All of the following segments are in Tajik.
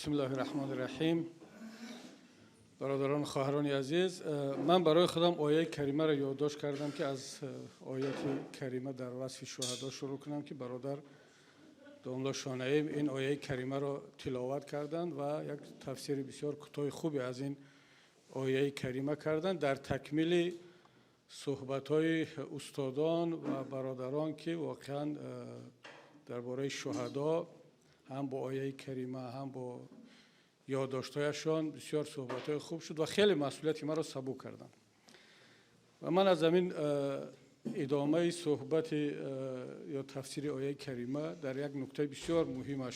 Бисмиллоҳи раҳмони раҳим. Бародарон, хоҳарони азиз, ман барои худам ояи каримаро ёддошт кардам, ки аз ояти карима дар васфи шуҳадо шурӯъ кунам, ки бародар домла Шонаев ин ояи каримаро тиловат карданд ва як тафсири бисёр кӯтоҳи хубе аз ин ояи карима карданд дар такмили суҳбатҳои устодон ва бародарон, ки воқеан дар бораи шуҳадо ҳам бо ояи карима, ҳам бо ёддоштҳояшон бисёр суҳбатҳои хуб шуд ва хеле масъулияти маро сабук карданд. Ва ман аз ҳамин идомаи суҳбати ё тафсири ояи карима дар як нуктаи бисёр муҳимаш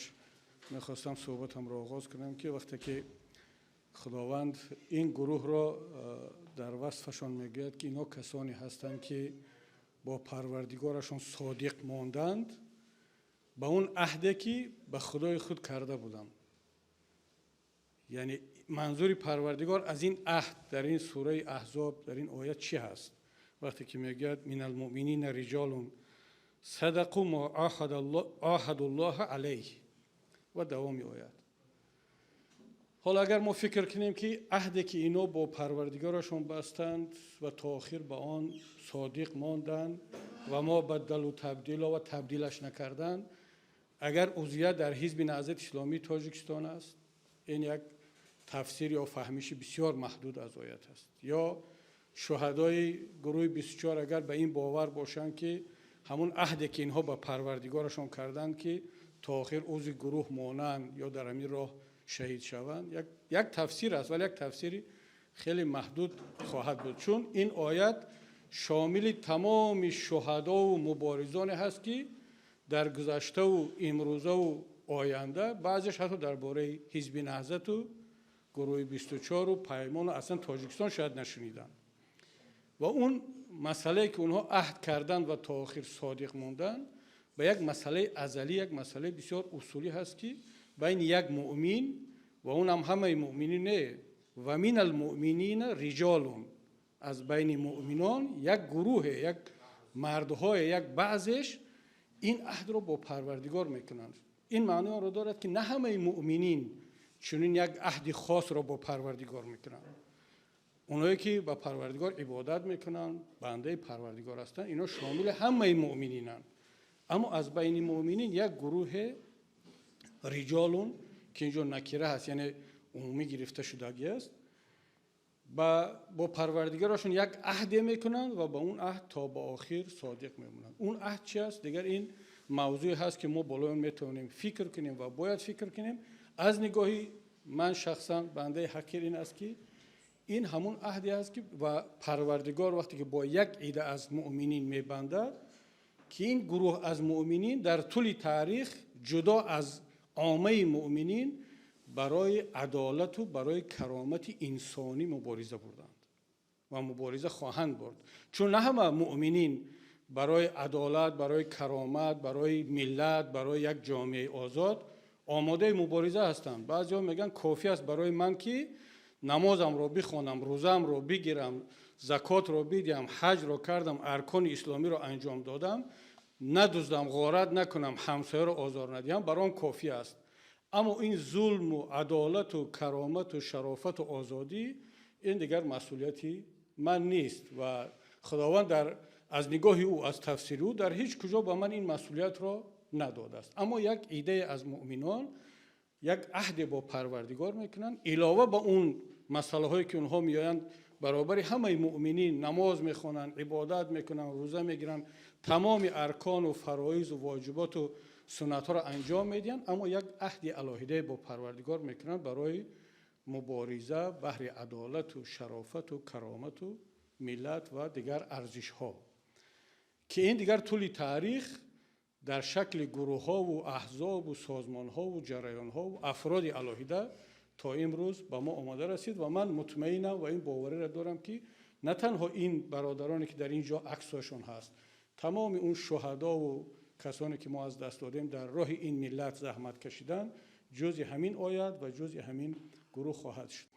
мехостам суҳбатамро оғоз кунам, ки вақте ки Худованд ин гурӯҳро дар васфашон мегӯяд, ки инҳо касоне ҳастанд, ки бо Парвардигорашон содиқ монданд ба он аҳде, ки ба Худои худ карда буданд. Яъне манзури Парвардигор аз ин аҳд дар ин сураи Аҳзоб, дар ин оят чӣ ҳаст, вақте ки мегӯяд: من المؤمنين رجال صدقوا ما عاهدوا الله عليه ва давоми оят. Ҳоло агар мо фикр кунем, ки аҳде, ки ино бо Парвардигорашон бастанд ва то охир ба он содиқ монданд ва ما بدلوا تبديلا ва табдилаш накарданд, агар узвият дар Ҳизби Наҳзати Исломии Тоҷикистон аст, ин як тафсир ё фаҳмиши бисёр маҳдуд аз оят аст. Ё шуҳадои гурӯҳи 24 агар ба ин бовар бошанд, ки ҳамун аҳде, ки инҳо ба Парвардигорашон карданд, ки то охир узви гурӯҳ монанд ё дар ҳамин роҳ шаҳид шаванд, як тафсир аст, вале як тафсири хеле маҳдуд хоҳад буд, чун ин оят шомили тамоми шуҳадову муборизоне ҳаст, ки дар гузаштаву имрӯзаву оянда, баъзеш ҳатто дар бораи Ҳизби Наҳзату гурӯҳи 24-у Паймону аслан Тоҷикистон шояд нашуниданд. Ва он масъалае, ки онҳо аҳд карданд ва то охир содиқ монданд, ба як масъалаи азалӣ, як масъалаи бисёр усулӣ ҳаст, ки байни як муъмин, ва онам ҳамаи муъминин не, و من المؤمنين رجال, аз байни муъминон як гурӯҳе, як мардҳое, як баъзеш ин аҳдро бо Парвардигор мекунанд. Ин маънои онро дорад, ки на ҳамаи муъминин чунин як аҳди хосро бо Парвардигор мекунанд. Онҳое, ки ба Парвардигор ибодат мекунанд, бандаи Парвардигор ҳастанд, инҳо шомили ҳамаи муъмининанд. Аммо аз байни муъминин як гурӯҳе, رجال, ки инҷо накира ҳаст, яъне умумӣ гирифта шудагӣ аст, бо Парвардигарашон як аҳде мекунанд ва ба он аҳд то ба охир содиқ мемонанд. Он аҳд чи аст? Дигар ин мавзӯе ҳаст, ки мо болои он метавонем фикр кунем ва бояд фикр кунем. Аз нигоҳи ман шахсан, бандаи ҳақир, ин аст, ки ин ҳамун аҳде аст, ки ва Парвардигор вақте ки бо як ида аз муъминин мебандад, ки ин гурӯҳ аз муъминин дар тӯли таърих ҷудо аз оммаи муъминин барои адолату барои каромати инсонӣ мубориза бурданд ва мубориза хоҳанд бурд. Чун на ҳама муъминин барои адолат, барои каромат, барои миллат, барои як ҷомеаи озод омодаи мубориза ҳастанд. Баъзеҳо мегӯянд: кофӣ аст барои ман, ки намозамро бихонам, рӯзаамро бигирам, закотро бидиҳам, ҳаҷро кардам, аркони исломиро анҷом додам, надуздам, ғорат накунам, ҳамсояро озор надиҳам, бар он кофӣ аст. Аммо ин зулму адолату каромату шарофату озодӣ, ин дигар масъулияти ман нест ва Худованд дар аз нигоҳи ӯ, аз тафсири ӯ дар ҳеҷ куҷо ба ман ин масъулиятро надодааст. Аммо як идае аз муъминон як аҳде бо Парвардигор мекунанд, илова ба он масъалаҳое, ки онҳо меоянд, баробари ҳамаи муъминин намоз мехонанд, ибодат мекунанд, рӯза мегиранд, тамоми аркону фароизу воҷиботу суннатҳоро анҷом медиҳанд, аммо як аҳди алоҳидае бо Парвардигор мекунанд барои мубориза баҳри адолату шарофату каромату миллат ва дигар арзишҳо, ки ин дигар тӯли таърих дар шакли гурӯҳҳову аҳзобу созмонҳову ҷараёнҳову афроди алоҳида то имрӯз ба мо омода расид. Ва ман мутмаинам ва ин бовариро дорам, ки на танҳо ин бародароне, ки дар ин ҷо аксҳошон ҳаст, тамоми он шуҳадову касоне, ки мо аз даст додем, дар роҳи ин миллат заҳмат кашидан, ҷузъи ҳамин оят ва ҷузъи ҳамин гурӯҳ хоҳад шуд.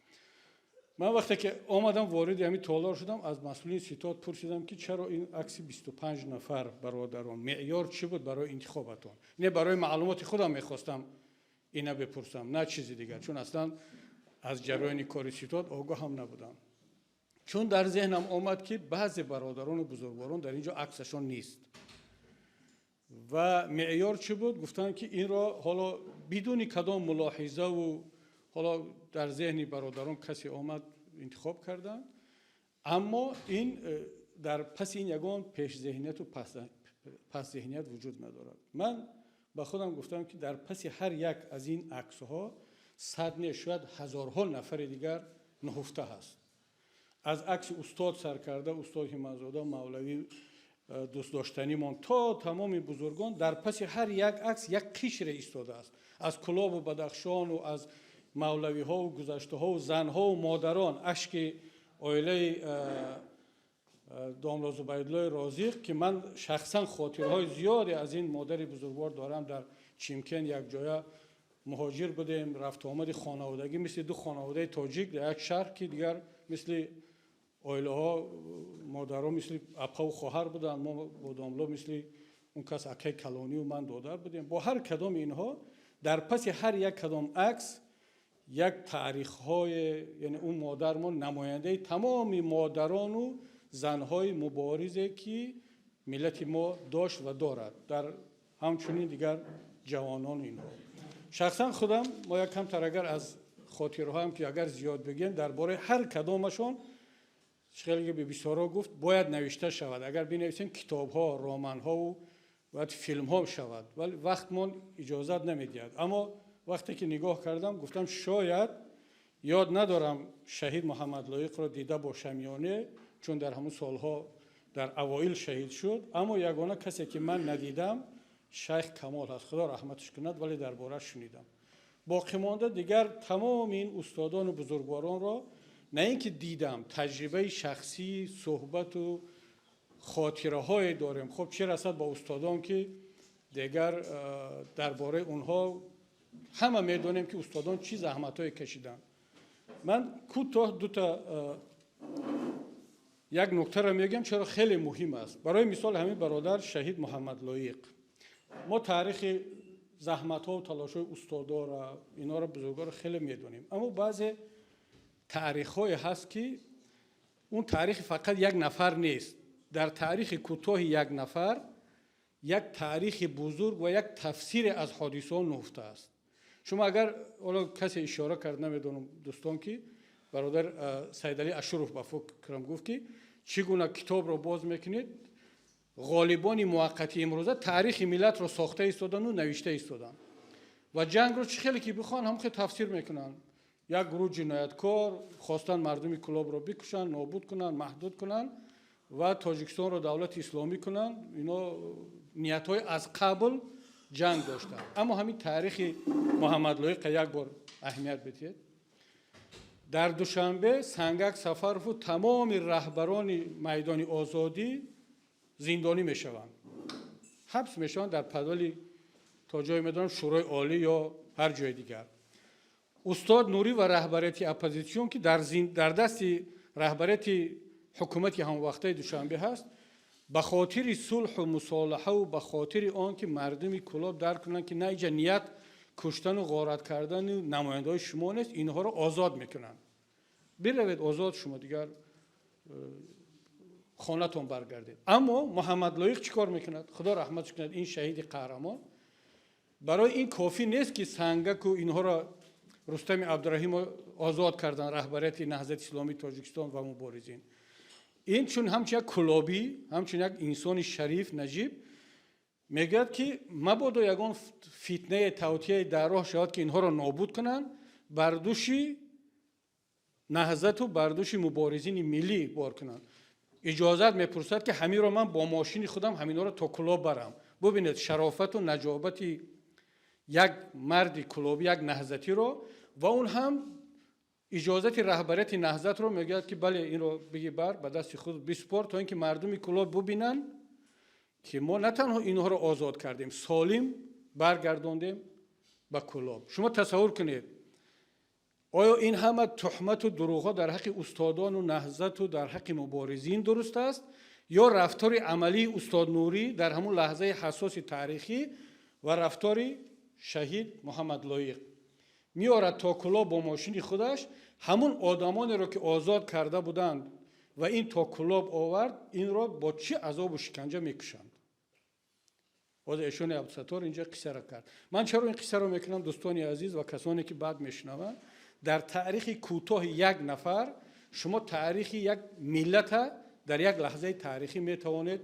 Ман вақте ки омадам, вориди ҳамин толор шудам, аз масъулини ситод пурсидам, ки чаро ин акси 25 нафар бародарон, меъёр чӣ буд барои интихобатон? Не, барои маълумоти худам мехостам. Ина бипурсам, на чизи дигар, чун аслан аз ҷараёни кори ситод огоҳам набудам. Чун дар зеҳнам омад, ки баъзе бародарону бузургворон дар ин ҷо аксашон нест ва меъёр чӣ буд? Гуфтанд, ки инро ҳоло бидуни кадом мулоҳизаву ҳоло дар зеҳни бародарон касе омад, интихоб карданд. Аммо ин дар паси ин ягон пешзеҳнияту пасзеҳният вуҷуд надорад. Ман ба худам гуфтам, ки дар паси ҳар як аз ин аксҳо сад не, шояд ҳазорҳо нафари дигар нуҳуфта ҳаст. Аз акси устод сар карда, устод Ҳимматзода, мавлавӣ дӯстдоштанимон, то тамоми бузургон, дар паси ҳар як акс як қишре истодааст, аз Кулобу Бадахшону аз мавлавиҳову гузаштаҳову занҳову модарон, ашки оилаи домла Зубайдуллои Розиқ, ки ман шахсан хотираҳои зиёде аз ин модари бузургвор дорам. Дар Чимкент якҷоя муҳоҷир будем, рафтуомади хонаводагӣ, мисли ду хонаводаи тоҷик дар як шаҳр, ки дигар мисли оилаҳо, модаро мисли апаву хоҳар буданд. Мо бо домло мисли он кас акаи калонию ман додар будем. Бо ҳар кадоми инҳо дар паси ҳар як кадом акс як таърихҳое, яъне он модармон намояндаи тамоми модарону занҳои муборизе, ки миллати мо дошт ва дорад, дар ҳамчунин дигар ҷавонону инҳо. Шахсан худам мо як камтар агар аз хотираҳоам, ки агар зиёд бигӯем дар бораи ҳар кадомашон, хеле бисёрҳо гуфт, бояд навишта шавад. Агар бинависем, китобҳо, романҳову бояд филмҳо шавад, вале вақтмон иҷозат намедиҳад. Аммо вақте ки нигоҳ кардам, гуфтам, шояд ёд надорам шаҳид Муҳаммад Лоиқро дида бошам ё не, чун дар ҳамон солҳо дар авоил шаҳид шуд. Аммо ягона касе, ки ман надидам, шайх Камол ҳаст, Худо раҳматаш кунад, вале дар борааш шунидам. Боқимонда дигар тамоми ин устодону бузургворонро на ин ки дидам, таҷрибаи шахсӣ, суҳбату хотираҳое дорем. Хуб, чӣ расад ба устодон, ки дигар дар бораи онҳо ҳама медонем, ки устодон чӣ заҳматҳое кашиданд. Ман кӯтоҳ дута як нуктаро мегӯям, чаро хеле муҳим аст. Барои мисол, ҳамин бародар шаҳид Муҳаммад Лоиқ. Мо таърихи заҳматҳову талошҳои устодора, инҳоро, бузургоро хеле медонем, аммо баъзе таърихҳое ҳаст, ки он таърихи фақат як нафар нест. Дар таърихи кӯтоҳи як нафар як таърихи бузург ва як тафсире аз ҳодисаҳо нуҳуфта аст. Шумо агар ҳоло касе ишора кард, намедонам, дӯстон, ки бародар Саидалӣ Ашуров, ба фикрам, гуфт, ки чӣ гуна китобро боз мекунед, ғолибони муваққати имрӯза таърихи миллатро сохта истодану навишта истоданд ва ҷангро чӣ хеле ки бихоҳанд, ҳам хел тафсир мекунанд. Як гурӯҳ ҷинояткор хостанд мардуми Кулобро бикушанд, нобуд кунанд, маҳдуд кунанд ва Тоҷикистонро давлати исломӣ кунанд. Ино ниятҳои аз қабл ҷанг доштанд. Аммо ҳамин таърихи Муҳаммад Лоиқа як бор аҳамият бидиҳед. Дар Душанбе Сангак Сафарову тамоми раҳбарони майдони озодӣ зиндонӣ мешаванд, ҳабс мешаванд дар подвали, то ҷое медонам, Шӯрои Олӣ ё ҳар ҷои дигар. Устод Нурӣ ва раҳбарияти оппозитсион, ки дар дасти раҳбарияти ҳукумати ҳамвақтаи Душанбе ҳаст, ба хотири сулҳу мусолиҳаву ба хотири он ки мардуми Кулоб дарк кунанд, ки на иҷа ният куштану ғорат кардани намояндаҳои шумо нест, инҳоро озод мекунанд. Биравед, озод, шумо дигар хонатон баргардед. Аммо Муҳаммад Лоиқ чӣ кор мекунад? Худо раҳматш кунад ин шаҳиди қаҳрамон. Барои ин кофӣ нест, ки Сангаку инҳоро, Рустами Абдураҳимов озод кардан, раҳбарияти Наҳзати Исломии Тоҷикистон ва муборизин. Ин чун ҳамчун як кулобӣ, ҳамчун як инсони шариф, наҷиб, мегӯяд, ки мабодо ягон фитнае, тавтияе дар роҳ шавад, ки инҳоро нобуд кунанд, бар души наҳзату бар души муборизини миллӣ бор кунанд. Иҷозат мепурсад, ки ҳаминро ман бо мошини худам ҳаминҳоро то Кулоб барам. Бубинед шарофату наҷобати як марди кулобӣ, як наҳзатиро, ва он ҳам иҷозати раҳбарияти наҳзатро мегӯяд, ки бале, инро биги, бар ба дасти худ биспор, то ин ки мардуми Кулоб бубинанд, ки мо на танҳо инҳоро озод кардем, солим баргардондем ба Кулоб. Шумо тасаввур кунед, оё ин ҳама туҳмату дурӯғҳо дар ҳаққи устодону наҳзату дар ҳаққи муборизин дуруст аст ё рафтори амалии устод Нурӣ дар ҳамун лаҳзаи ҳассоси таърихӣ ва рафтори Шаҳид Муҳаммад Лоиқ меорад то Кӯлоб бо мошини худаш, ҳамун одамонеро, ки озод карда буданд ва ин то Кӯлоб овард, инро бо чӣ азобу шиканҷа мекушанд. Боз эшони Абдусаттор инҷа қиссаро кард. Ман чаро ин қиссаро мекунам, дӯстони азиз ва касоне, ки баъд мешунаванд? Дар таърихи кӯтоҳи як нафар шумо таърихи як миллата дар як лаҳзаи таърихӣ метавонед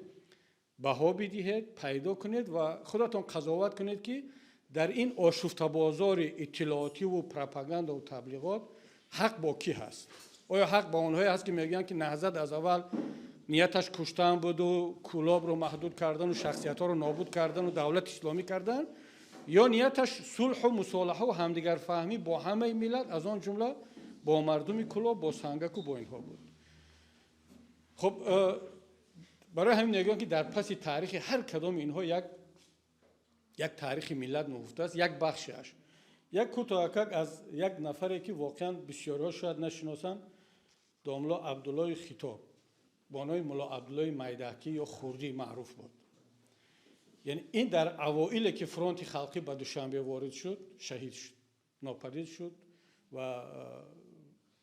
баҳо бидиҳед, пайдо кунед ва худатон қазоват кунед, ки дар ин ошуфтабозори иттилоотиву пропагандаву таблиғот ҳақ бо кӣ ҳаст. Оё ҳақ ба онҳое ҳаст, ки мегӯянд, ки Наҳзат аз аввал нияташ куштан буду Кӯлобро маҳдуд кардану шахсиятҳоро нобуд кардану давлати исломӣ кардан, ё нияташ сулҳу мусолиҳаву ҳамдигарфаҳмӣ бо ҳамаи миллат, аз он ҷумла бо мардуми Кӯлоб, бо Сангаку бо инҳо буд? Хуб, барои ҳамин мегӯям, ки дар паси таърихи ҳар кадоми инҳо як таърихи миллат нуҳуфтааст, як бахшиаш. Як кӯтоҳакак аз як нафаре, ки воқеан бисёриҳо шояд нашиносанд, домло Абдуллои Хитоб, бо номи Мулло Абдуллои Майдаҳкӣ ё Хурдӣ маъруф буд. Яъне ин дар авоиле, ки фронти халқӣ ба Душанбе ворид шуд, шаҳид шуд, нопадид шуд ва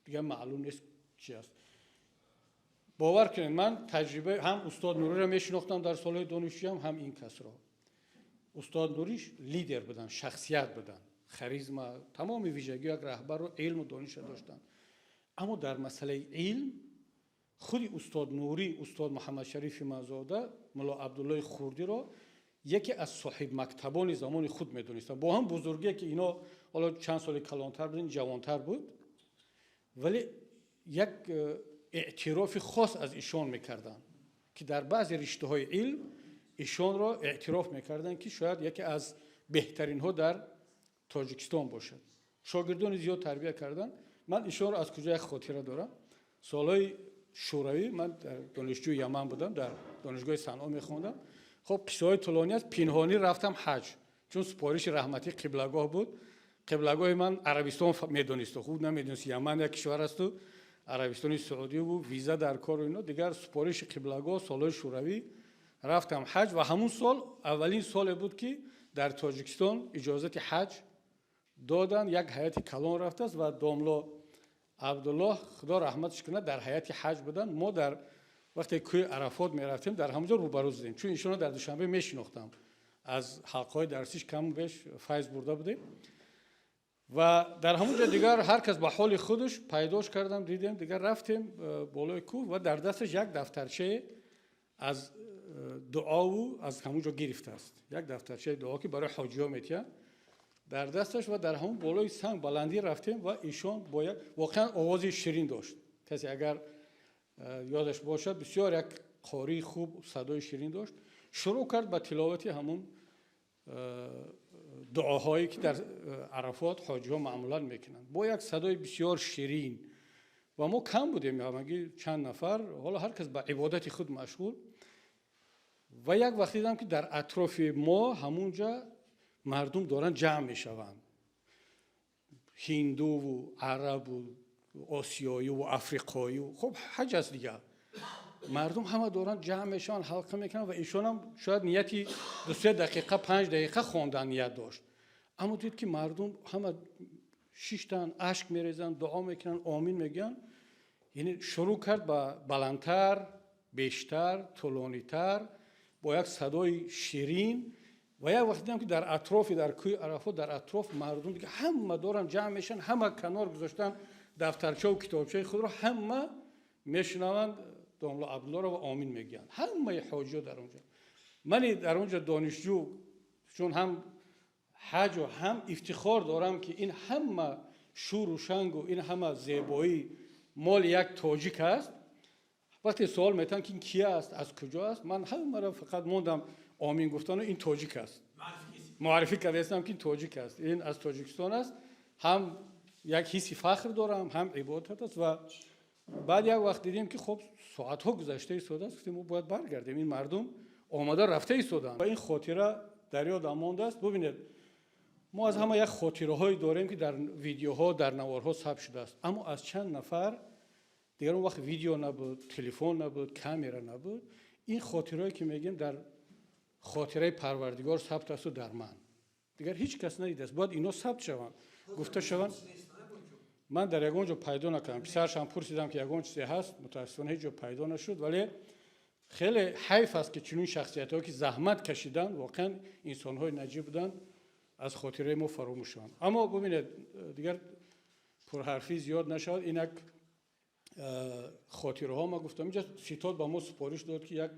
дигар маълум нест, чи аст. Бовар кунед, ман таҷрибаи ҳам устод Нуриро мешинохтам дар солҳои донишҷӯям, ҳам ин касро. Устод Нурӣ лидер буданд, шахсият буданд, харизма, тамоми вижагӣ як раҳбарро, илму дониша доштанд. Аммо дар масъалаи илм худи устод Нурӣ, устод Муҳаммадшарифи Мазода Мулло Абдуллои Хурдиро яке аз соҳибмактабони замони худ медонистанд. Бо ҳам бузургие, ки ино ҳоло чанд соли калонтар буд, ҷавонтар буд, вале як эътирофи хос аз ишон мекарданд, ки дар баъзе риштаҳои илм ишонро эътироф мекарданд, ки шояд яке аз беҳтаринҳо дар Тоҷикистон бошад. Шогирдони зиёд тарбия карданд. Ман ишонро аз куҷо як хотира дорам. Солҳои шӯравӣ ман дар донишҷӯи Яман будам, дар донишгоҳи Санъо мехондам. Хоб, қиссаҳои тӯлонӣ аст. Пинҳонӣ рафтам ҳаҷ, чун супориши раҳматӣ қиблагоҳ буд. Қиблагоҳи ман Арабистон медонисту хуб намедонист, Яман як кишвар асту Арабистони Саудиву виза дар кору ино. Дигар супориши қиблагоҳ, солҳои шӯравӣ рафтам ҳаҷ ва ҳамун сол аввалин соле буд, ки дар Тоҷикистон иҷозати ҳаҷ доданд. Як ҳайати калон рафтааст ва домло Абдуллоҳ, Худо раҳматш кунад, дар ҳайати ҳаҷ буданд. Мо дар вақте кӯҳи Арафот мерафтем, дар ҳамонҷо рӯбарӯ зидем, чун ишонро дар Душанбе мешинохтам, аз ҳалқаҳои дарсиш каму беш файз бурда будем. Ва дар ҳамон ҷо дигар ҳар кас ба ҳоли худаш пайдош кардам, дидем, дигар рафтем болои кӯҳ ва дар дасташ як дафтарчае аз дуову аз ҳамон ҷо гирифтааст, як дафтарчаи дуо, ки барои ҳоҷиҳо метиҳанд, дар дасташ. Ва дар ҳамон болои санг баландӣ рафтем ва ишон бо як воқеан овози ширин дошт. Касе агар ёдаш бошад, бисёр як қории хуб, садои ширин дошт. Шурӯъ кард ба тиловати ҳамун дуоҳое, ки дар Арафот ҳоҷиҳо маъмулан мекунанд, бо як садои бисёр ширин. Ва мо кам будем, ҳамагӣ чанд нафар, ҳоло ҳар кас ба ибодати худ машғул. Ва як вақт дидам, ки дар атрофи мо ҳамунҷа мардум доранд ҷамъ мешаванд, ҳиндуву арабу осиёиву африқоиву. Хуб, ҳаҷ аст дигар, мардум ҳама доранд ҷамъ мешаванд, ҳалқа мекунанд. Ва ишонам шояд нияти 2-се дақиқа, 5 дақиқа хондан ният дошт, аммо дид, ки мардум ҳама шиштанд, ашк мерезанд, дуо мекунанд, омин мегӯянд. Яъне шурӯъ кард ба баландтар, бештар, тӯлонитар, бо як садои ширин. Ва як вақт дидам, ки дар атрофи, дар кӯҳи Арафот, дар атроф мардум дига ҳама доранд ҷамъ мешаванд, ҳама канор гузоштан дафтарчаву китобчаи худро, ҳама мешунаванд домло Абдуллоро ва омин мегӯянд, ҳамаи ҳоҷиҳо дар онҷо. Мани дар онҷо донишҷӯ, чун ҳам ҳаҷу ҳам ифтихор дорам, ки ин ҳама шуру шангу ин ҳама зебоӣ моли як тоҷик аст. Вақте суол метаванд, ки ин ки аст, аз куҷо аст, ман ҳамаро фақат мондам омин гуфтану ин тоҷик аст муаррифӣ кардаистам, ки ин тоҷик аст, ин аз Тоҷикистон аст. Ҳам як ҳисси фахр дорам, ҳам ибодат аст. Ва баъд як вақт дидем, ки хоб, соатҳо гузашта истодааст. Гуфтем, мо бояд баргардем, ин мардум омада рафта истоданд. Ва ин хотира дар ёдам мондааст. Бубинед, мо аз ҳама як хотираҳое дорем, ки дар видеоҳо, дар наворҳо сабт шудааст, аммо аз чанд нафар дигар, он вақт видео набуд, телефон набуд, камера набуд. Ин хотирое, ки мегӯем, дар хотираи Парвардигор сабт асту дар ман. Дигар ҳеҷ кас надидааст. Бояд инҳо сабт шаванд, гуфта шаванд. Ман дар ягон ҷо пайдо накардам. Писарашам пурсидам, ки ягон чизе ҳаст, мутаассифона, ҳеҷ ҷо пайдо нашуд. Вале хеле ҳайф аст, ки чунин шахсиятҳое, ки заҳмат кашиданд, воқеан инсонҳои наҷиб буданд, аз хотираи мо фаромӯш шаванд. Аммо бубинед, дигар пурҳарфӣ зиёд нашавад. Инак хотираҳо ма гуфтам. Инҷа ситод ба мо супориш дод, ки як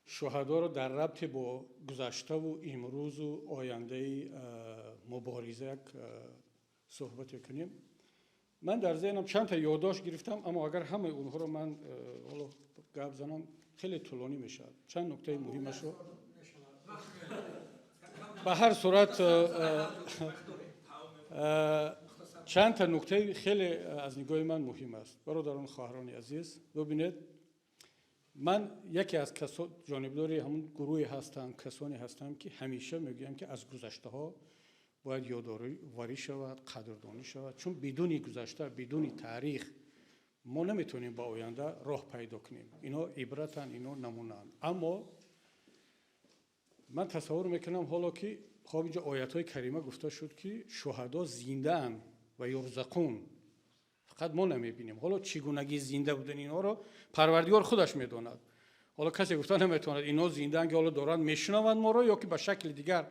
шуҳадоро дар рабте бо гузаштаву имрӯзу ояндаи мубориза як суҳбате кунем. Ман дар зеҳнам чандта ёддошт гирифтам, аммо агар ҳамаи онҳоро ман ҳоло гап занам, хеле тӯлонӣ мешавад. Чанд нуктаи муҳимашро ба ҳар сурат, чандта нуктаи хеле аз нигоҳи ман муҳим аст. Бародарон, хоҳарони азиз, бубинед, ман яке аз касо ҷонибдори ҳамун гурӯҳе ҳастам, касоне ҳастам, ки ҳамеша мегӯям, ки аз гузаштаҳо бояд ёдоворӣ шавад, қадрдонӣ шавад, чун бидуни гузашта, бидуни таърих мо наметавонем ба оянда роҳ пайдо кунем. Инҳо ибратанд, инҳо намунаанд. Аммо ман тасаввур мекунам, ҳоло ки хоб инҷо оятҳои карима гуфта шуд, ки шуҳадо зиндаанд ва юрзақун, фақат мо намебинем. Ҳоло чӣ гунагии зинда будани инҳоро Парвардигор худаш медонад. Ҳоло касе гуфта наметавонад, инҳо зиндаанд, ки ҳоло доранд мешунаванд моро, ё ки ба шакли дигар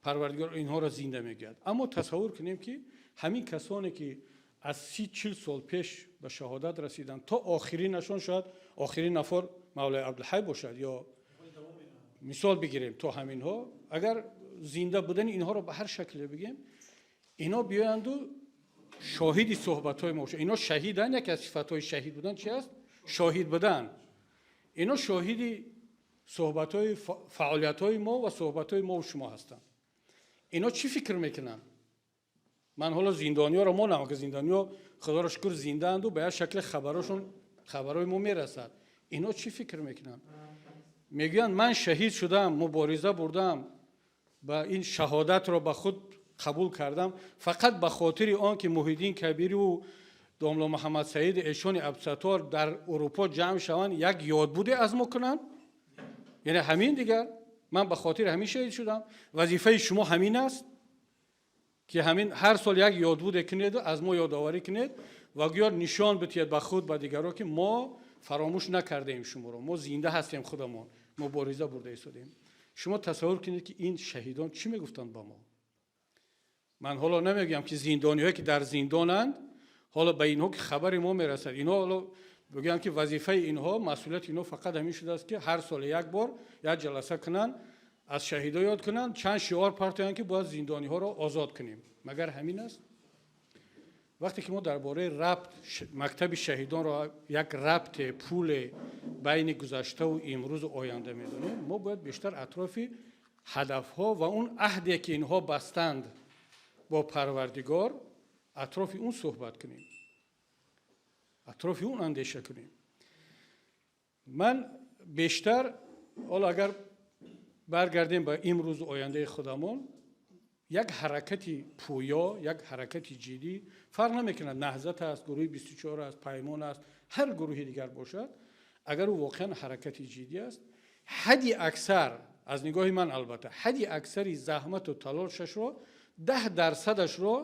Парвардигор инҳоро зинда мегӯяд. Аммо тасаввур кунем, ки ҳамин касоне, ки аз 30-40 сол пеш ба шаҳодат расиданд, то охиринашон, шояд охирин нафар Мавлои Абдулҳай бошад ё мисол бигирем, то ҳаминҳо, агар зинда будани инҳоро ба ҳар шакле бигем, инҳо биёянду шоҳиди суҳбатҳои мо бошанд. Инҳо шаҳиданд. Яке аз сифатҳои шаҳид будан чи аст? Шоҳид будан. Инҳо шоҳиди суҳбатҳои, фаъолиятҳои мо ва суҳбатҳои мову шумо ҳастанд. Инҳо чӣ фикр мекунанд? Ман ҳоло зиндониёро монам, ки зиндониё, худоро шукр, зиндаанду ба як шакли хабарошон, хабарҳои мо мерасад. Инҳо чӣ фикр мекунанд? Мегӯянд: «Ман шаҳид шудам, мубориза бурдам ба ин шаҳодатро ба худ қабул кардам, фақат ба хотири он ки Муҳиддин Кабиру домло Муҳаммадсаиди Эшони Абдусаттор дар Урупо ҷамъ шаванд, як ёдбуде аз мо кунанд. Яъне ҳамин дигар, ман ба хотири ҳамин шаҳид шудам. Вазифаи шумо ҳамин аст, ки ҳамин ҳар сол як ёдбуде кунеду аз мо ёдоварӣ кунед ва гӯё нишон бидиҳед ба худ, ба дигарро, ки мо фаромӯш накардаем шуморо, мо зинда ҳастем, худамон мубориза бурда истодем». Шумо тасаввур кунед, ки ин шаҳидон чӣ мегуфтанд ба мо. Ман ҳоло намегӯям, ки зиндониҳое, ки дар зиндонанд, ҳоло ба инҳо ки хабари мо мерасад, инҳо ҳоло бигӯянд, ки вазифаи инҳо, масъулияти инҳо фақат ҳамин шудааст, ки ҳар сол як бор як ҷаласа кунанд, аз шаҳидо ёд кунанд, чанд шиор партоянд, ки бояд зиндониҳоро озод кунем. Магар ҳамин аст? Вақте ки мо дар бораи рабт, мактаби шаҳидонро як рабте, пуле байни гузаштаву имрӯзу оянда медонем, мо бояд бештар атрофи ҳадафҳо ва он аҳде, ки инҳо бастанд бо Парвардигор, атрофи он суҳбат кунем, атрофи он андеша кунем. Ман бештар ҳоло агар баргардем ба имрӯзу ояндаи худамон, як ҳаракати пӯё, як ҳаракати ҷиддӣ, фарқ намекунад, Наҳзат аст, гурӯҳи 24 аст, Паймон аст, ҳар гурӯҳи дигар бошад, агар ӯ воқеан ҳаракати ҷиддӣ аст, ҳадди аксар, аз нигоҳи ман албатта, ҳадди аксари заҳмату талошашро, 10%-ашро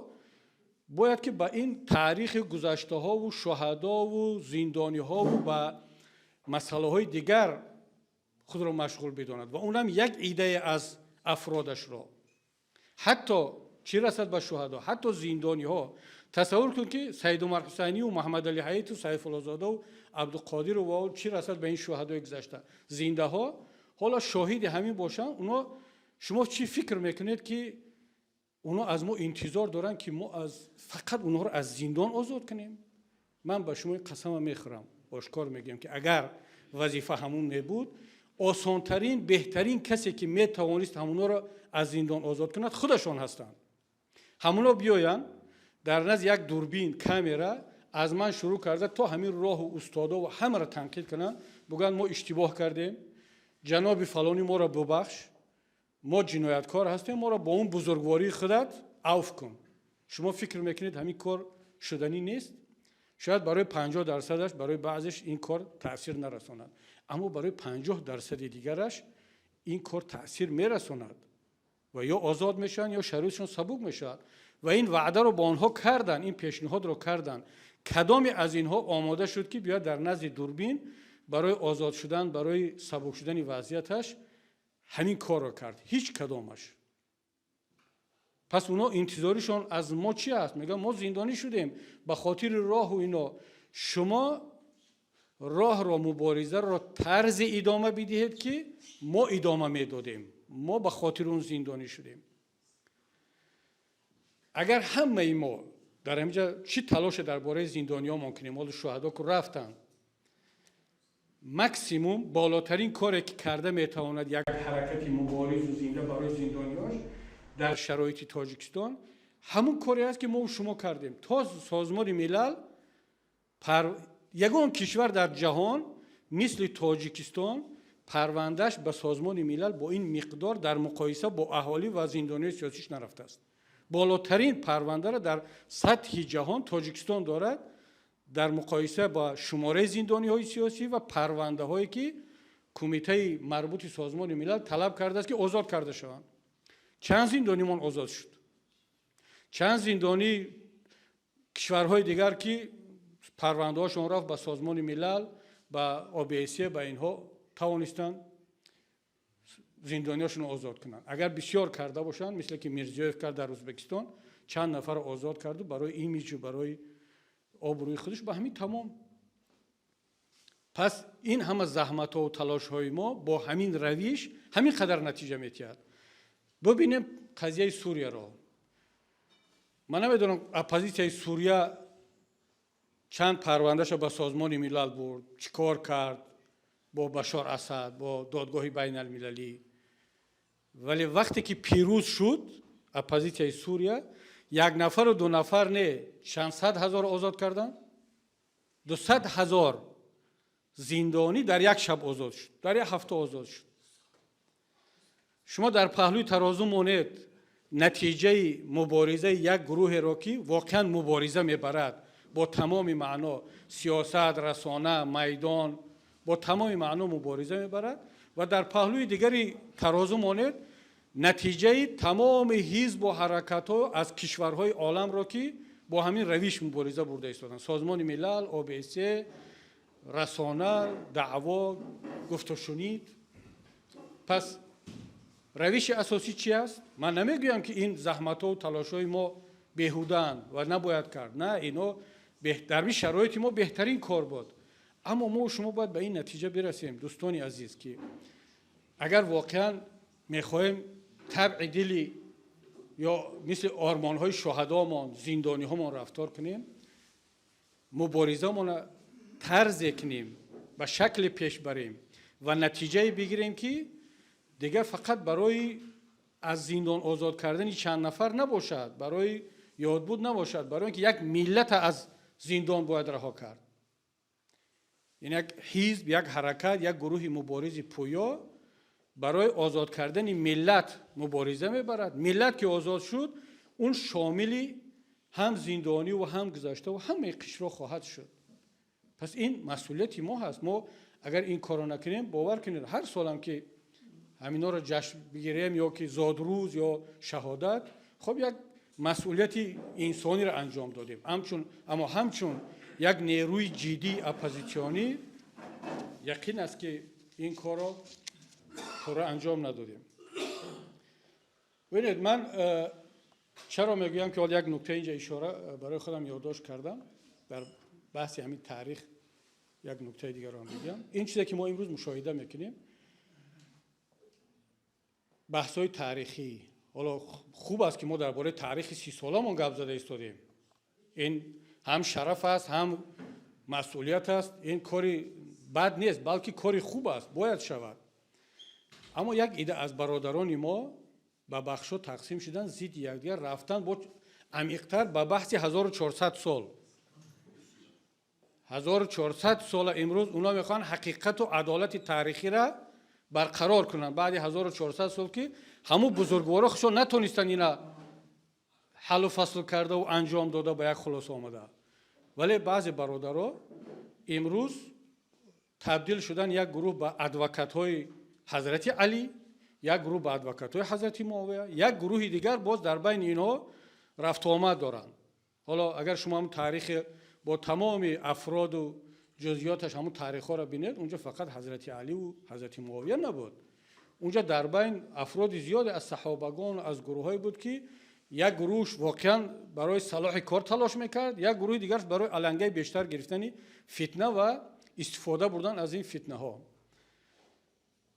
бояд ки ба ин таърихи гузаштаҳову шуҳадову зиндониҳову ба масъалаҳои дигар худро машғул бидонад ва онам як идае аз афродашро. Ҳатто чӣ расад ба шуҳадо, ҳатто зиндониҳо. Тасаввур кун, ки Саидумар Ҳусайнию Муҳаммадали Ҳаиту Сайфуллозодаву Абдуқодиру ва чӣ расад ба ин шуҳадои гузашта, зиндаҳо ҳоло шоҳиди ҳамин бошанд. Оно шумо чӣ фикр мекунед, ки онҳо аз мо интизор доранд, ки мо аз фақат онҳоро аз зиндон озод кунем? Ман ба шумо қасама мехӯрам, ошкор мегӯям, ки агар вазифа ҳамун мебуд, осонтарин, беҳтарин касе, ки метавонист ҳамонҳоро аз зиндон озод кунад, худашон ҳастанд. Ҳамонҳо биёянд дар назди як дурбин, камера, аз ман шурӯъ карда то ҳамин роҳу устодо ва ҳамаро танқид кунанд, бигӯянд: «Мо иштибоҳ кардем, ҷаноби фалонӣ, моро бубахш, мо ҷинояткор ҳастем, моро бо он бузургвории худат авф кун». Шумо фикр мекунед, ҳамин кор шуданӣ нест? Шояд барои 50%-аш, барои баъзеш ин кор таъсир нарасонад, аммо барои 50%-и дигараш ин кор таъсир мерасонад. Ва ё озод мешаванд, ё шароитшон сабук мешавад. Ва ин ваъдаро ба онҳо карданд, ин пешниҳодро карданд. Кадоме аз инҳо омода шуд, ки биёяд дар назди дурбин барои озод шудан, барои сабук шудани вазъияташ ҳамин корро кард? Ҳеҷ кадомаш. Пас онҳо интизоришон аз мо чӣ аст? Мегӯянд, мо зиндонӣ шудем ба хотири роҳу ино. Шумо роҳро, муборизаро тарзе идома бидиҳед, ки мо идома медодем, мо ба хотири он зиндонӣ шудем. Агар ҳамаи мо дар ҳаминҷа чӣ талоше дар бораи зиндониёмон кунем, ҳоло шуҳадо ку рафтанд, максимум, болотарин коре ки карда метавонад як ҳаракати муборизу зинда барои зиндониёш дар шароити Тоҷикистон, ҳамун коре аст, ки мо шумо кардем то Созмони Милал. Ягон кишвар дар ҷаҳон мисли Тоҷикистон парвандааш ба Созмони Милал бо ин миқдор дар муқоиса бо аҳолӣ ва зиндониёи сиёсиш нарафтааст. Болотарин парвандаро дар сатҳи ҷаҳон Тоҷикистон дорад дар муқоиса ба шумораи зиндониҳои сиёсӣ ва парвандаҳое, ки кумитаи марбути Созмони Милал талаб кардааст, ки озод карда шаванд. Чанд зиндонимон озод шуд? Чанд зиндонии кишварҳои дигар, ки парвандаҳошон рафт ба Созмони Милал, ба ОБСЕ, ба инҳо, тавонистанд зиндониҳошонро озод кунанд? Агар бисёр карда бошанд, мисле ки Мирзиёев кард дар Ӯзбекистон, чанд нафарро озод карду барои имиҷу барои обрӯи худаш, ба ҳамин тамом. Пас ин ҳама заҳматҳову талошҳои мо бо ҳамин равиш ҳамин қадар натиҷа метиҳад. Бибинем қазияи Сурияро. Ман намедонам, оппозитсияи Сурия чанд парвандаша ба Созмони Милал бурд, чӣ кор кард бо Башор Асад, бо додгоҳи байналмилалӣ, вале вақте ки пирӯз шуд оппозитсияи Сурия, як нафару ду нафар не, чанд сад ҳазор озод карданд. 200 000 зиндонӣ дар як шаб озод шуд, дар як ҳафта озод шуд. Шумо дар паҳлӯи тарозу монед натиҷаи муборизаи як гурӯҳеро, ки воқеан мубориза мебарад бо тамоми маъно: сиёсат, расона, майдон, бо тамоми маъно мубориза мебарад, ва дар паҳлӯи дигари тарозу монед натиҷаи тамоми ҳизбу ҳаракатҳо аз кишварҳои оламро, ки бо ҳамин равиш мубориза бурда истоданд: Созмони Милал, ОБСЕ, расона, даъво, гуфтушунид. Пас равиши асосӣ чи аст? Ман намегӯям, ки ин заҳматҳову талошҳои мо беҳудаанд ва набояд кард. На, ино дар ин шароити мо беҳтарин кор буд. Аммо мо шумо бояд ба ин натиҷа бирасем, дӯстони азиз, ки агар воқеан мехоҳем табъи дили ё мисли ормонҳои шуҳадомон, зиндониҳомон рафтор кунем, муборизамона тарзе кунем, ба шакле пеш барем ва натиҷае бигирем, ки дигар фақат барои аз зиндон озод кардани чанд нафар набошад, барои ёдбуд набошад, барои он ки як миллата аз зиндон бояд раҳо кард. Яъне як ҳизб, як ҳаракат, як гурӯҳи муборизи пӯё барои озод кардани миллат мубориза мебарад. Миллат ки озод шуд, он шомили ҳам зиндонӣ ва ҳам гузашта ва ҳамаи қишрҳо хоҳад шуд. Пас ин масъулияти мо ҳаст. Мо агар ин корро накунем, бовар кунед, ҳар солам ки ҳаминҳоро ҷашн бигирем, ё ки зодрӯз ё шаҳодат, хоб, як масъулияти инсониро анҷом додем ҳамчун, аммо ҳамчун як нерӯи ҷиддии оппозитсионӣ, яқин аст, ки ин корро пурра анҷом надодем. Бибинед, ман чаро мегӯям, ки ҳол як нукта инҷа ишора барои худам ёддошт кардам. Дар баҳси ҳамин таърих як нуктаи дигарро ҳам бигӯям. Ин чизе, ки мо имрӯз мушоҳида мекунем, баҳсҳои таърихӣ, ҳоло хуб аст, ки мо дар бораи таърихи 30-соламон гап зада истодем. Ин ҳам шараф аст, ҳам масъулият аст. Ин кори бад нест, балки кори хуб аст, бояд шавад. Аммо як ида аз бародарони мо ба бахшҳо тақсим шудан, зидди якдигар рафтан, бо амиқтар ба баҳси 1400 сол. 1400 сола имрӯз онҳо мехоҳанд ҳақиқату адолати таърихиро барқарор кунанд баъди 1400 сол, ки ҳамун бузургворо худшон натонистанд ина ҳаллу фасл кардаву анҷом дода, ба як хулоса омада. Вале баъзе бародаро имрӯз табдил шудан як гурӯҳ ба адвокатҳои Ҳазрати Алӣ. Як гурӯҳ ба адвокатҳои ҳазрати Муовия, як гурӯҳи дигар боз дар байни инҳо рафтуомад доранд. Ҳоло агар шумо ҳам таърихи бо тамоми афроду ҷузъиёташ, ҳамун таърихҳоро бинед, унҷо фақат ҳазрати Аливу ҳазрати Муовия набуд. Унҷо дар байн афроди зиёде аз саҳобагон, аз гурӯҳҳое буд, ки як гурӯҳш воқеан барои салоҳи кор талош мекард, як гурӯҳи дигарш барои алангаи бештар гирифтани фитна ва истифода бурдан аз ин фитнаҳо.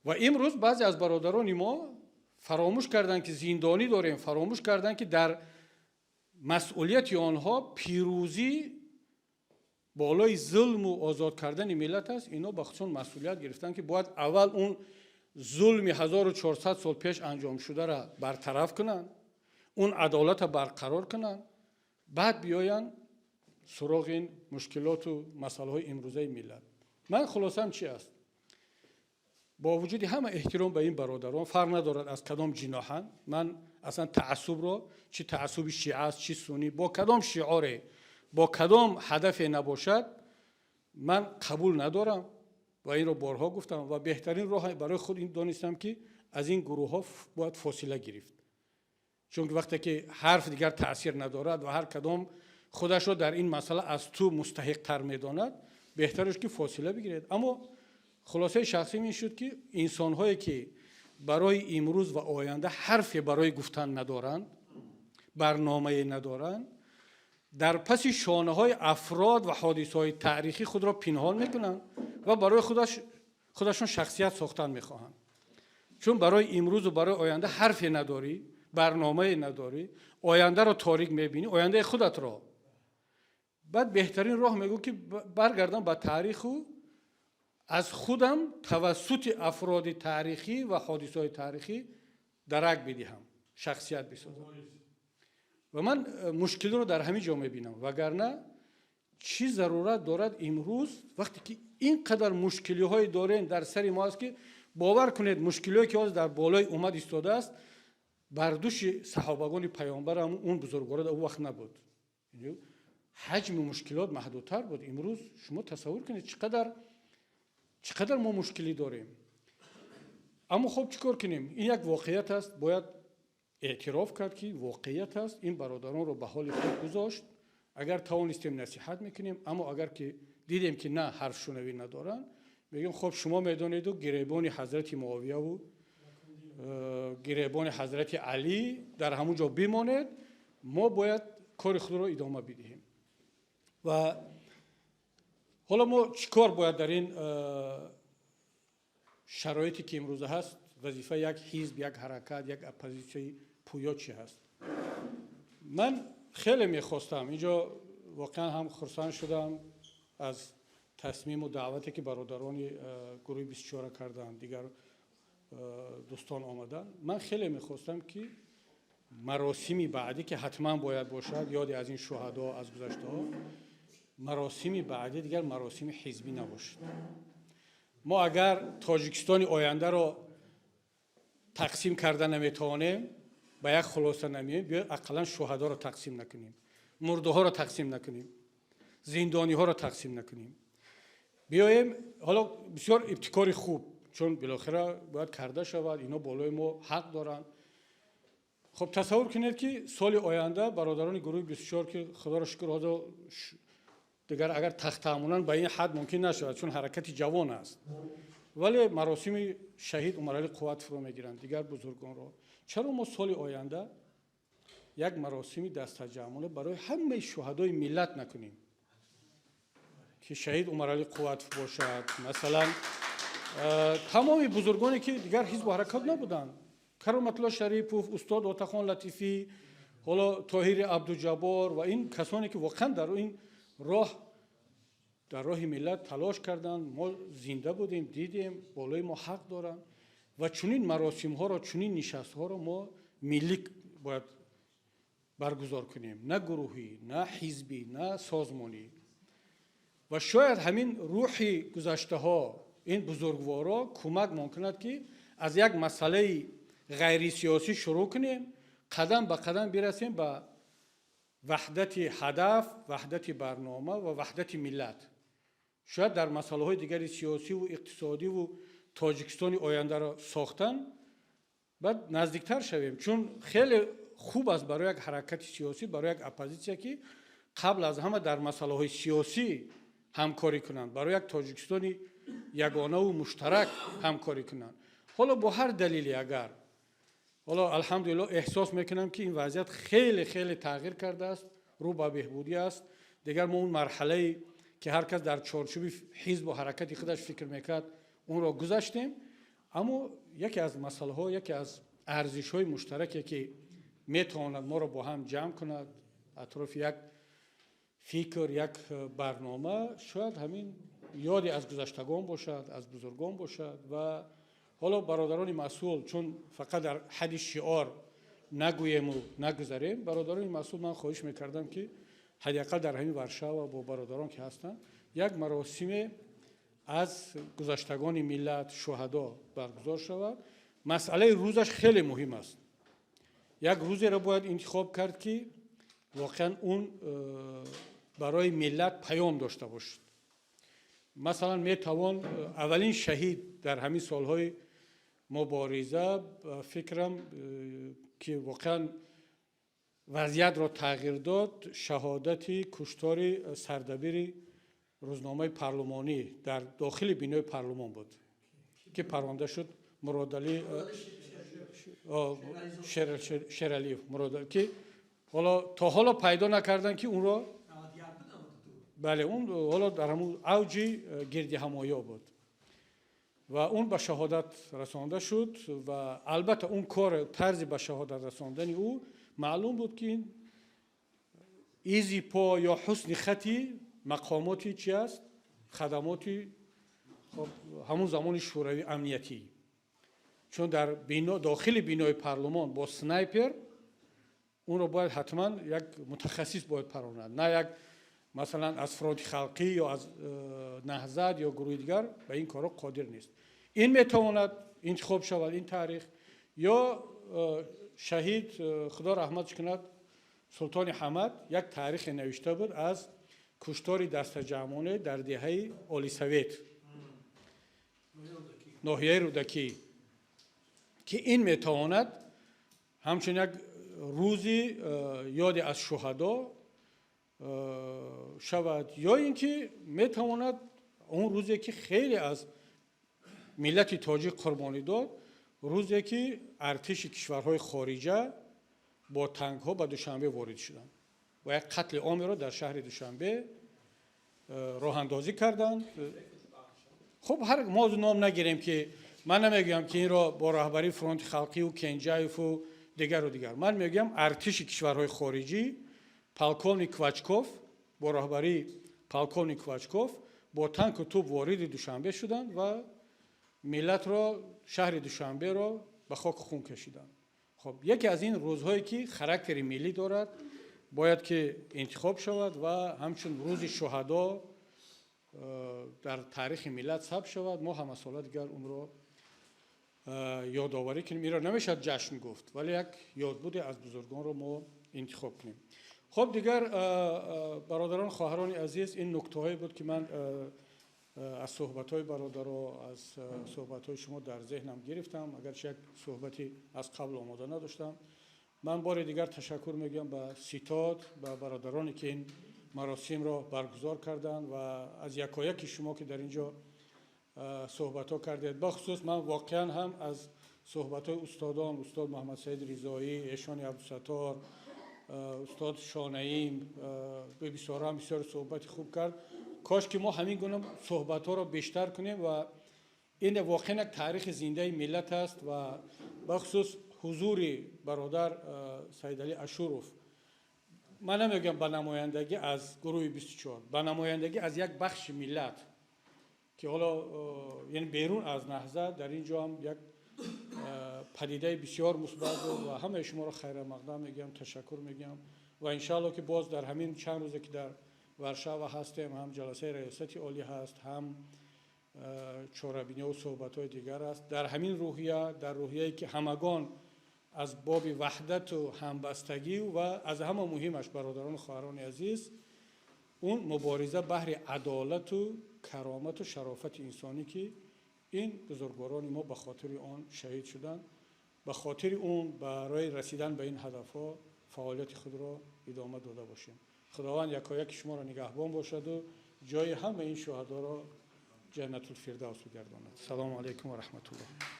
Ва имрӯз баъзе аз бародарони мо фаромӯш карданд, ки зиндонӣ дорем, фаромӯш карданд, ки дар масъулияти онҳо пирӯзӣ болои зулму озод кардани миллат аст. Инҳо ба худшон масъулият гирифтанд, ки бояд аввал он зулми 1400 сол пеш анҷомшударо бартараф кунанд, он адолатро барқарор кунанд, баъд биёянд суроғи ин мушкилоту масъалаҳои имрӯзаи миллат. Ман хулосаам чи аст? Бо вуҷуди ҳама эҳтиром ба ин бародарон, фарқ надорад, аз кадом ҷиноҳанд, ман аслан таассубро, чӣ таассуби шиа аст, чӣ суннӣ, бо кадом шиоре, бо кадом ҳадафе набошад, ман қабул надорам ва инро борҳо гуфтам. Ва беҳтарин роҳ барои худ ин донистам, ки аз ин гурӯҳҳо бояд фосила гирифт, чунки вақте ки ҳарф дигар таъсир надорад ва ҳар кадом худашро дар ин масъала аз ту мустаҳиқтар медонад, беҳтараш ки фосила бигиред. Аммо хулосаи шахсим ин шуд, ки инсонҳое, ки барои имрӯз ва оянда ҳарфе барои гуфтан надоранд, барномае надоранд, дар паси шонаҳои афрод ва ҳодисаҳои таърихӣ худро пинҳон мекунанд ва барои худашон шахсият сохтан мехоҳанд. Чун барои имрӯзу барои оянда ҳарфе надорӣ, барномае надорӣ, ояндаро торик мебинӣ, ояндаи худатро, баъд беҳтарин роҳ мегӯ, ки баргардам ба таъриху аз худам тавассути афроди таърихӣ ва ҳодисаҳои таърихӣ дарак бидиҳам, шахсият бисозам. Ва ман мушкилиро дар ҳамин ҷо мебинам. Вагарна чӣ зарурат дорад имрӯз, вақте ки ин қадар мушкилиҳое дорем дар сари мо аст, ки бовар кунед, мушкилиҳое, ки ҳозир дар болои уммат истодааст, бар души саҳобагони паёмбарам, он бузургворо дар он вақт набуд. Ҳаҷми мушкилот маҳдудтар буд. Имрӯз шумо тасаввур кунед, чӣ қадар мо мушкилӣ дорем. Аммо хоб, чӣ кор кунем? Ин як воқеият аст, бояд эътироф кард, ки воқеият аст. Ин бародаронро ба ҳоли худ гузошт. Агар тавонистем, насиҳат мекунем, аммо агар ки дидем, ки на, ҳарфшунавӣ надоранд, мегӯем: хоб, шумо медонеду гиребони ҳазрати Муовияву гиребони ҳазрати Алӣ дар ҳамун ҷо бимонед, мо бояд кори худро идома бидиҳем. Ва ҳоло мо чӣ кор бояд дар ин шароите, ки имрӯза ҳаст, вазифаи як ҳизб, як ҳаракат, як оппозитсияи пӯё чӣ ҳаст? Ман хеле мехостам, инҷо воқеан ҳам хурсанд шудам аз тасмиму даъвате, ки бародарони гурӯҳи 24 карданд, дигар дӯстон омаданд. Ман хеле мехостам, ки маросими баъдӣ, ки ҳатман бояд бошад, ёде аз ин шуҳадо, аз гузаштаҳо, маросими баъдӣ дигар маросими ҳизбӣ набошад. Мо агар Тоҷикистони ояндаро тақсим карда наметавонем, ба як хулоса намеем, биёед, ақаллан шуҳадоро тақсим накунем, мурдаҳоро тақсим накунем, зиндониҳоро тақсим накунем. Биёем ҳоло бисёр ибтикори хуб, чун билохира бояд карда шавад, ино болои мо ҳақ доранд. Хуб, тасаввур кунед, ки соли оянда бародарони гурӯҳи 24, ки худоро шукр, ҳозир дигар агар тахтаамонанд, ба ин ҳад мумкин нашавад, чун ҳаракати ҷавон аст, вале маросими шаҳид Умарали Қувватовро мегиранд, дигар бузургонро. Чаро мо соли оянда як маросими дастаҷамъона барои ҳамаи шуҳадои миллат накунем, ки шаҳид Умарали Қувватов бошад, масалан, тамоми бузургоне, ки дигар ҳизбу ҳаракат набуданд, Кароматулло Шарипов, устод Отахон Латифӣ, ҳоло Тоҳири Абдуҷаббор ва ин касоне, ки воқеан дар ин роҳ, дар роҳи миллат талош карданд, мо зинда будем, дидем, болои мо ҳақ доранд. Ва чунин маросимҳоро, чунин нишастҳоро мо миллӣ бояд баргузор кунем, на гурӯҳӣ, на ҳизбӣ, на созмонӣ. Ва шояд ҳамин рӯҳи гузаштаҳо, ин бузургворо кӯмак мумкунад, ки аз як масъалаи ғайрисиёсӣ шурӯъ кунем, қадам ба қадам бирасем ба ваҳдати ҳадаф, ваҳдати барнома ва ваҳдати миллат. Шояд дар масъалаҳои дигари сиёсиву иқтисодиву Тоҷикистони ояндаро сохтан. Баъд наздиктар шавем, чун хеле хуб аст барои як ҳаракати сиёсӣ, барои як оппозитсия, ки қабл аз ҳама дар масъалаҳои сиёсӣ ҳамкорӣ кунанд, барои як Тоҷикистони ягонаву муштарак ҳамкорӣ кунанд. Ҳоло бо ҳар далеле агар ҳоло, алҳамдулилло, эҳсос мекунам, ки ин вазъият хеле хеле тағйир кардааст, рӯ ба беҳбудӣ аст. Дигар мо он марҳалае, ки ҳар кас дар чорчӯби ҳизбу ҳаракати худаш фикр мекард, онро гузаштем. Аммо яке аз масъалаҳо, яке аз арзишҳои муштараке, ки метавонад моро бо ҳам ҷамъ кунад атрофи як фикр, як барнома, шояд ҳамин ёде аз гузаштагон бошад, аз бузургон бошад. Ва ҳоло бародарони масъул, чун фақат дар ҳадди шиор нагӯему нагузарем, бародарони масъул, ман хоҳиш мекардам, ки ҳадди ақал дар ҳамин Варшава бо бародарон, ки ҳастанд, як маросиме аз гузаштагони миллат, шуҳадо баргузор шавад. Масъалаи рӯзаш хеле муҳим аст. Як рӯзеро бояд интихоб кард, ки воқеан он барои миллат паём дошта бошад. Масалан, метавон аввалин шаҳид дар ҳамин солҳои мубориза, фикрам, ки воқеан вазъиятро тағйир дод, шаҳодати куштори сардабири рӯзномаи парлумонӣ дар дохили бинои парлумон буд, ки паронда шуд, Муродалӣ Шералиев, ки ҳоло то ҳоло пайдо накарданд, ки онро. Бале, он ҳоло дар ҳамун авҷи гирдиҳамоиҳо буд ва он ба шаҳодат расонда шуд. Ва албатта, он кор, тарзи ба шаҳодат расондани ӯ маълум буд, ки изи по ё ҳусни хати мақомоти чи аст, хадамоти ҳамун замони шӯравӣ, амниятӣ, чун дар дохили бинои парлумон бо снайпер онро бояд ҳатман як мутахассис бояд паронад, на як, масалан, аз Фронти халқӣ ё аз Наҳзат ё гурӯҳи дигар ба ин корҳо қодир нест. Ин метавонад интихоб шавад, ин таърих, ё шаҳид, Худо раҳматш кунад, Султони Ҳамад як таърихе навишта буд аз куштори дастаҷамъона дар деҳаи Олисавет, ноҳияи Рӯдакӣ, ки ин метавонад ҳамчун як рӯзи ёде аз шуҳадо шавад, ё ин ки метавонад он рӯзе, ки хеле аз миллати тоҷик қурбонӣ дод, рӯзе ки артиши кишварҳои хориҷа бо танкҳо ба Душанбе ворид шуданд ва як қатли омеро дар шаҳри Душанбе роҳандозӣ карданд. Хуб, ҳар мо ном нагирем, ки ман намегӯям, ки инро бо раҳбарии Фронти халқиву Кенҷаеву дигару дигар. Ман мегӯям, артиши кишварҳои хориҷӣ, полковник Квачков, бо раҳбарии полковник Квачков бо танку тӯб вориди Душанбе шуданд ва миллатро, шаҳри Душанберо ба хоку хун кашиданд. Хоб, яке аз ин рӯзҳое, ки характери миллӣ дорад, бояд ки интихоб шавад ва ҳамчун рӯзи шуҳадо дар таърихи миллат сабт шавад. Мо ҳамасола дигар онро ёдоварӣ кунем. Инро намешавад ҷашн гуфт, вале як ёдбуде аз бузургонро мо интихоб кунем. Хоб, дигар, бародарон, хоҳарони азиз, ин нуктаҳое буд, ки ман аз суҳбатҳои бародаро, аз суҳбатҳои шумо дар зеҳнам гирифтам, агарчи як суҳбати аз қабл омода надоштам. Ман бори дигар ташаккур мегӯям ба ситод, ба бародароне, ки ин маросимро баргузор карданд, ва аз якояки шумо, ки дар ин ҷо суҳбатҳо кардед. Бахусус ман воқеан ҳам аз суҳбатҳои устодон, устод Муҳаммадсаид Ризоӣ, Эшони Абдусаттор, устод Шонаим бисёрам бисёр суҳбати хуб кард. Кош ки мо ҳамин гуна суҳбатҳоро бештар кунем. Ва ин воқеан як таърихи зиндаи миллат аст. Ва бахусус ҳузури бародар Саидалӣ Ашуров, ман намегӯям ба намояндагӣ аз гурӯҳи 24, ба намояндагӣ аз як бахши миллат, ки ҳоло, яъне, берун аз Наҳзат дар ин ҷо ҳам як падидаи бисёр мусбат буд. Ва ҳамаи шуморо хайрамақдам мегӯям, ташаккур мегӯям ва иншаалло, ки боз дар ҳамин чанд рӯзе, ки дар Варшава ҳастем, ҳам ҷаласаи раёсати олӣ ҳаст, ҳам чорабиниҳо, суҳбатҳои дигар аст, дар ҳамин рӯҳия, дар рӯҳияе, ки ҳамагон аз боби ваҳдату ҳамбастагӣ ва аз ҳама муҳимаш, бародарону хоҳарони азиз, он мубориза баҳри адолату каромату шарофати инсонӣ, ки ин бузургворони мо ба хотири он шаҳид шуданд. Ба хотири он барои расидан ба ин ҳадафҳо фаъолияти худро идома дода бошем. Худованд якояки шуморо нигаҳбон бошад ва ҷои ҳамаи ин шуҳадоро Ҷаннатулфирдавс бигардонад. Салому алайкум ва раҳматуллоҳ.